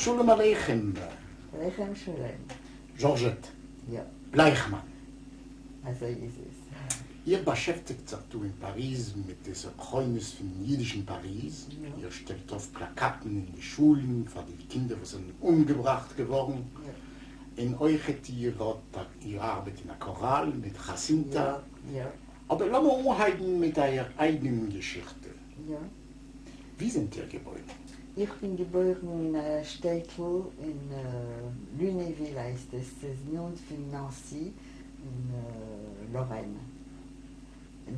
שלום עליכם. עליכם שלום. זשארזשעט. יא. בלייכמאן. אזוי איז עס. איר באשעפטיגט זיך דא אין פאריז מיט די זכרונות פון אידישן פאריז, איר שטעלט אויף פלאקאטן אין די שולן פאר די קינדער וואס זענען אומגעבראכט געווארן, און אויכעט איר האט איר ארבעט אין א קאראל מיט כאסינטא. אבער לאמיר אנהייבן מיט אייער אייגענעם געשיכטע. ווי זענט איר געבוירן? איך בין געבוירן אין א שטעטל אין לונעוויל הייסט עס, ס'איז נאנט פון נאנסי אין לארען.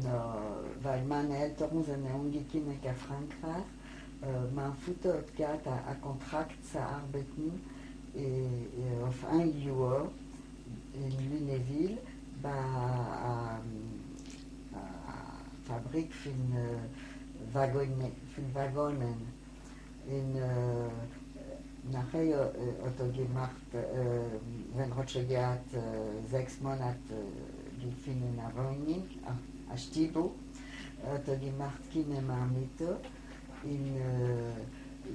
נאר ווייל מיינע עלטערן זענען אנגעקומען קיין פראנקרייך, מיין פאטער האט געהאט א קאנטראקט צו ארבעטן אויף איין יאר אין לונעוויל ביי א פאבריק פון וואגאנען, און נאכהער האט ער געמאכט ווען ער האט שוין געהאט זעקס מאנאט געפינען א וואוינונג, א שטיבל, האט ער געמאכט קומען מיין מוטער, און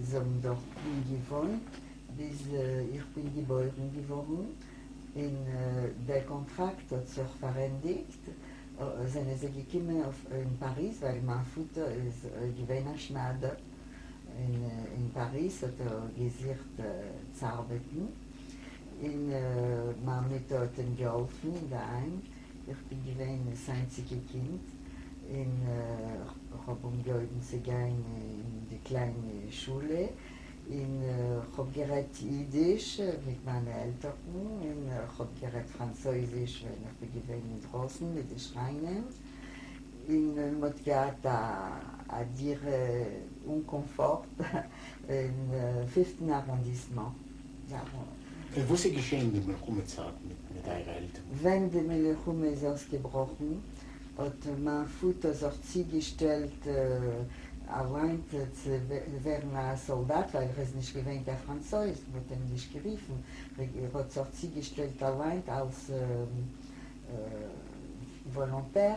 זיי האבן דארטן געוואוינט ביז איך בין געבוירן געווארן, און דער קאנטראקט האט זיך פארענדיגט, זענען זיי געקומען אין פאריז ווייל מיין פאטער איז געווען א שניידער און אין פאריז האט ער געזוכט צו ארבעטן, און מיין מוטער האט אים געהאלפן אינדערהיים, איך בין געווען דאס איינציגע קינד און כ'האב אנגעהויבן צו גיין אין די קליינע שולע, און כ'האב גערעדט אידיש מיט מיינע עלטערן, און כ'האב גערעדט פראנצויזיש ווען איך בין געווען אינדרויסן מיט די שכנים, און מ'האט געהאט א דירה אן קאמפארט אין פיפטן אראנדיסמאן. און וואס איז געשען אין די מלחמה צייט מיט אייערע עלטערן? ווען די מלחמה איז אויסגעבראכן האט מיין פאטער זיך צוגעשטעלט אליין צו ווערן א סאלדאט ווייל ער איז נישט געווען קיין פראנצויז, מען האט אים נישט גערופן, ער האט זיך צוגעשטעלט אליין אלס וואלונטער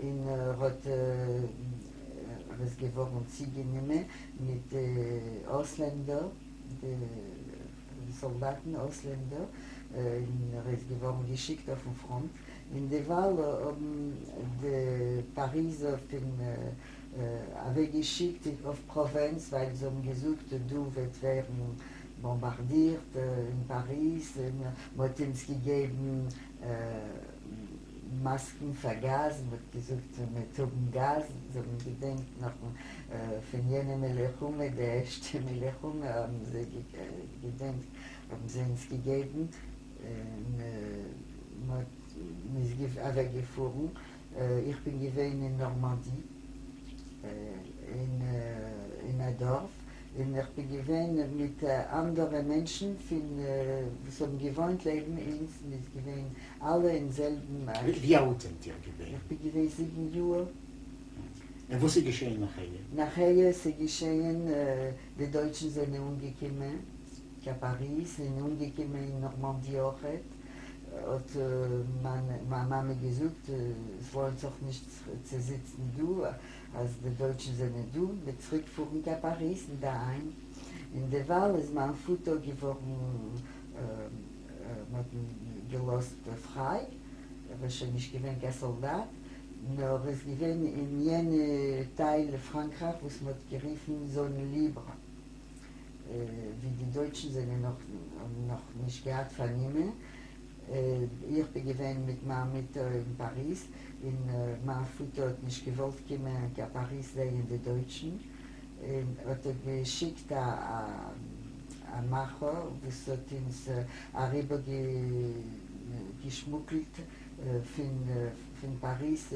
און ער האט ער איז געווארן צוגענומען מיט די אויסלענדער, די סאלדאטן אויסלענדער, און ער איז געווארן געשיקט אויפן פראנט. און דערווייל האבן די פאריזער פון אוועק געשיקט אויף פראווענס ווייל זיי האבן געזאגט דא וועט ווערן באמבארדירט אין פאריז און מ'האט אונז געגעבן מאסקן פאר גאז, מ'האט געזאגט מ'וועט האבן גאז, זיי האבן געדענקט נאך פון יענע מלחמה, די ערשטע מלחמה האבן זיי געדענקט האבן זיי אונז געגעבן. און מ'איז אוועק געפארן, איך בין געווען אין נארמאנדי אין א דארף, און איך בין געווען מיט אנדערע מענטשן פון וואס האבן געוואוינט לעבן אונז, מ'איז געווען אלע אין זעלבן. ווי אלט זענט איר געווען? איך בין געווען זיבן יאר. און וואס איז געשען נאכהער? נאכהער ס'איז געשען, די דויטשן זענען אנגעקומען. קיין פאריז און אנגעקומען אין נארמאנדי אויכעט, האט מיין מאמע געזאגט עס לוינט זיך נישט צו זיצן דא אז די דויטשן זענען דא, מ'וועט צוריק פארן קיין פאריז אינדערהיים, און דערווייל איז מיין פאטער געווארן, מען האט אים געלאזט פריי, ער איז שוין נישט געווען קיין סאלדאט, נאר ער איז געווען אין יענע טייל פראנקרייך וואס מען האט גערופן zone libre. ווי די דויטשן זענען נאך האבן נאך נישט געהאט פארנומען, איך בין געווען מיט מיין מוטער אין פאריז, און מיין פאטער האט נישט געוואלט קומען קיין פאריז זעהן די דויטשן, און האט ער געשיקט א א מאכער וואס האט אונז אריבער געשמוגלט פון פון פאריז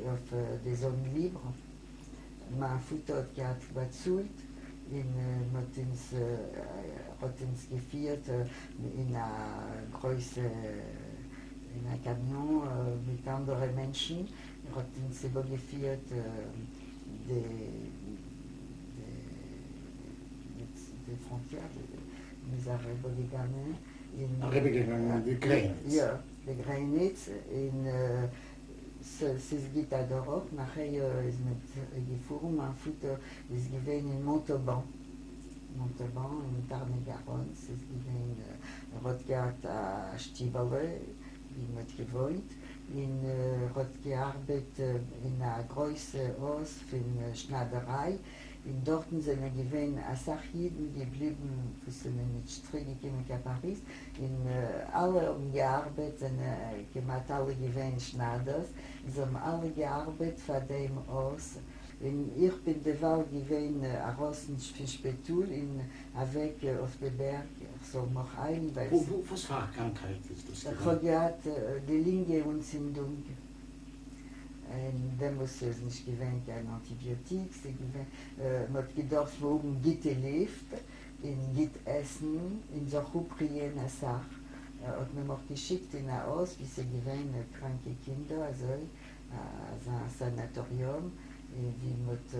אויף די zone libre. מיין פאטער האט געהאט באצאלט און מען האט אונז האט אונז געפירט אין א גרויסע אין א קאמיאן מיט אנדערע מענטשן, ער האט אונז איבערגעפירט די די פראנטיער, מען איז אריבערגעגאנגען אין אריבערגעגאנגען די גרעניץ. יא, די גרעניץ, און ס'איז גוט אדורך, נאכהער איז מען געפארן, מיין פאטער איז געווען אין מאנטאבאן מאנטאבאן אין טארנע-גאראן, ס'איז געווען, ער האט געהאט א שטיבעלע ווי מ'האט געוואוינט, און ער האט געארבעט אין א גרויסע הויז פון שניידעריי, און דארטן זענען געווען אסאך אידן געבליבן וואס זענען נישט צוריק געקומען קיין פאריז, און אלע האבן געארבעט, זענען כמעט אלע געווען שניידערס, און זיי האבן אלע געארבעט פאר דעם הויז, און איך בין דערווייל געווען ארויס פון שפיטאל און אוועק אויף די בערג איך זאל מיך היילן ווייל וואס פאר א קראנקהייט איז דאס געווען? איך האב געהאט די לינגע אנצינדונג, און דעמאלס איז נישט געווען קיין אנטיביאטיק, ס'איז געווען מען האט געדארפט האבן גוטע לופט און גוט עסן און זיך אפרוען אסאך, האט מען מיך געשיקט אין א הויז ווי ס'איז געווען קראנקע קינדער אזוי אזא סאנאטאריום ווי מ'האט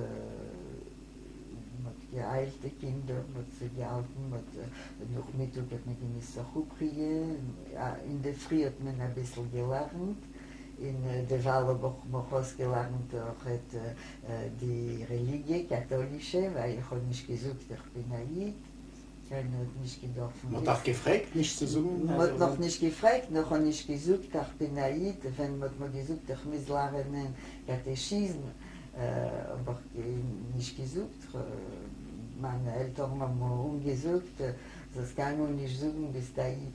מ'האט געהיילט די קינדער, מ'האט זיי געהאלטן, מ'האט נאכמיטאג האט מען געמוזט זיך אפרוען, אינדערפרי האט מען אביסל געלערנט, און דערווייל האב איך מיך אויסגעלערנט אויכעט די רעליגיע, קאטולישע, ווייל איך האב נישט געזאגט איך בין א איד. קיינער האט נישט געדארפן וויסן. מ'האט אייך געפרעגט נישט צו זאגן? מ'האט נאך נישט געפרעגט, נאר כ'האב נישט געזאגט איך בין א איד, ווען מ'האט מיר געזאגט איך מוז לערנען קאטעכיזם האב איך נישט געזאגט, מיינע עלטערן האבן מיר אנגעזאגט זאלסט קיינמאל נישט זאגן ביסט א איד.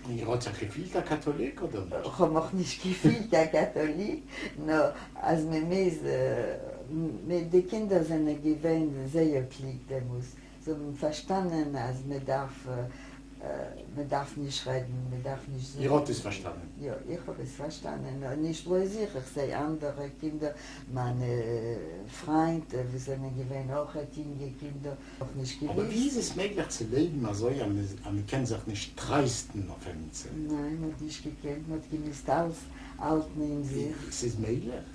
און איר האט זיך געפילט א קאטאליק אדער נישט? כ'האב מיך נישט געפילט א קאטאליק, נאר אז מ'מוז, די קינדער זענען געווען זייער קלוג דעמאלס, זיי האבן פארשטאנען אז מען דארף, מען דארף נישט רעדן, מען דארף נישט זאגן. איר האט עס פארשטאנען? יא, איך האב עס פארשטאנען, נאר נישט בלויז איך, איך זע אנדערע קינדער, מיינע פריינט וואס זענען געווען אויכעט יונגע קינדער, האב נישט געוואוסט. אבער ווי איז עס מעגליך צו לעבן אזוי אז מען קען זיך נישט טרייסטן אויף עמיצן? ניין, מען האט נישט געקענט, מען האט געמוזט אלס האלטן אין זיך. ס'איז מעגליך?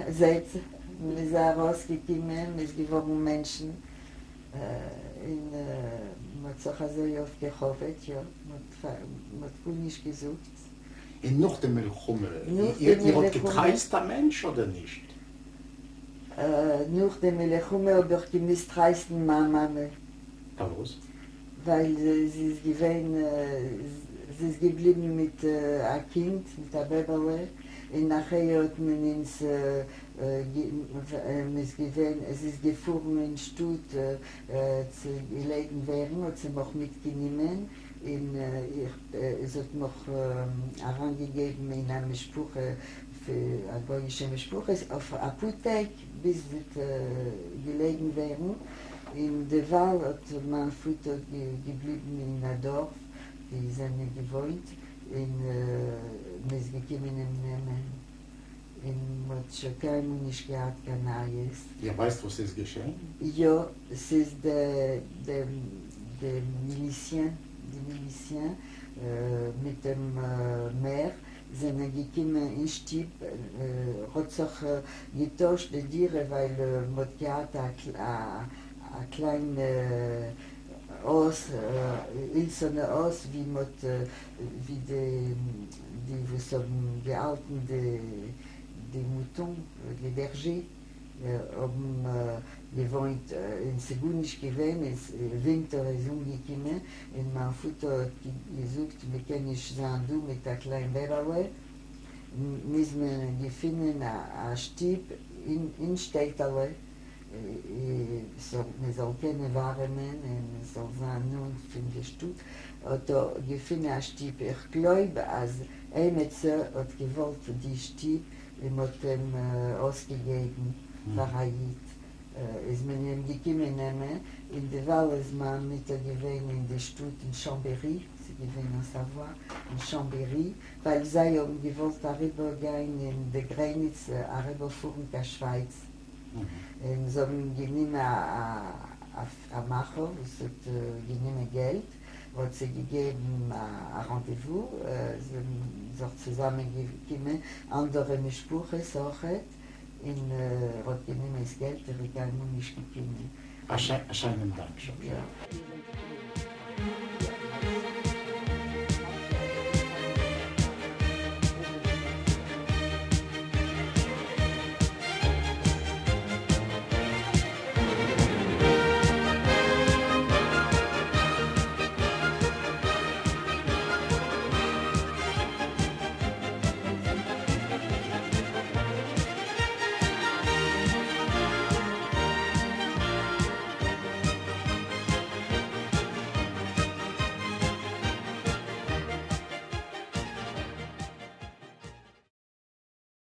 זעט, מען איז ארויסגעקומען, מען איז געווארן מענטשן. און מ'האט זיך אזוי אויפגעכאוועט, יא, מ'האט גארנישט געזאגט. און נאך די מלחמה, איר האט געטרייסט א מענטש אדער נישט? נאך די מלחמה האב איך געמוזט טרייסטן מיין מאמע. פארוואס? ווייל זי איז געווען, זי איז געבליבן מיט א קינד, מיט א בעבעלע, און נאכהער האט מען אונז מ'איז געווען, זי איז געפארן אין שטאט צו געלעגן ווערן, האט זי מיך מיטגענומען, און איך, זי האט מיך אריינגעגעבן אין א משפחה, א גוי'אישע משפחה, אויף אפאר טעג ביז זי וועט געלעגן ווערן, און דערווייל האט מיין פאטער געבליבן אין א דארף ווי זענען געוואוינט, און מ'איז געקומען אים נעמען. און מ'האט שוין קיינמאל נישט געהאט קיין נייעס. איר ווייסט וואס איז געשען? יא, ס'איז די די די מיליסיען, די מיליסיען מיט דעם מער זענען געקומען אין שטוב, האט זיך געטוישט די דירה ווייל מ'האט געהאט א קליינע הויז, הילצערנע הויז ווי מ'האט ווי די די וואס האבן געהאלטן די די מוטון, די בערזשי, האבן געוואוינט און ס'איז גארנישט געווען, איז ווינטער איז אנגעקומען און מיין פאטער האט געזאגט מ'קען נישט זיין דא מיט א קליין בעבעלע, מוז מען געפינען א שטוב אין שטעטעלע מען זאל קענען ווארעמען און עס זאל זיין נאנט פון די שטאט, האט ער געפונען א שטוב, איך גלויב אז עימיצער האט געוואלט די שטוב און מען האט אים אויסגעגעבן פאר א איד, איז מען אים געקומען נעמען, און דערווייל איז מיין מוטער געווען אין די שטאט אין שאמבערי, ס'איז געווען אין סאווא אין שאמבערי, ווייל זיי האבן געוואלט אריבער גיין אין די גרעניץ אריבער פארן קיין שווייץ. און זיי האבן גענומען א מאכער וואס האט גענומען געלט, האט זיי געגעבן א ראנדעוואו, זיי האבן זיך צוזאמען געקומען אנדערע משפחות אויכעט, און ער האט גענומען דאס געלט, ער איז קיינמאל נישט געקומען. א שיינעם דאנק שוין. יא.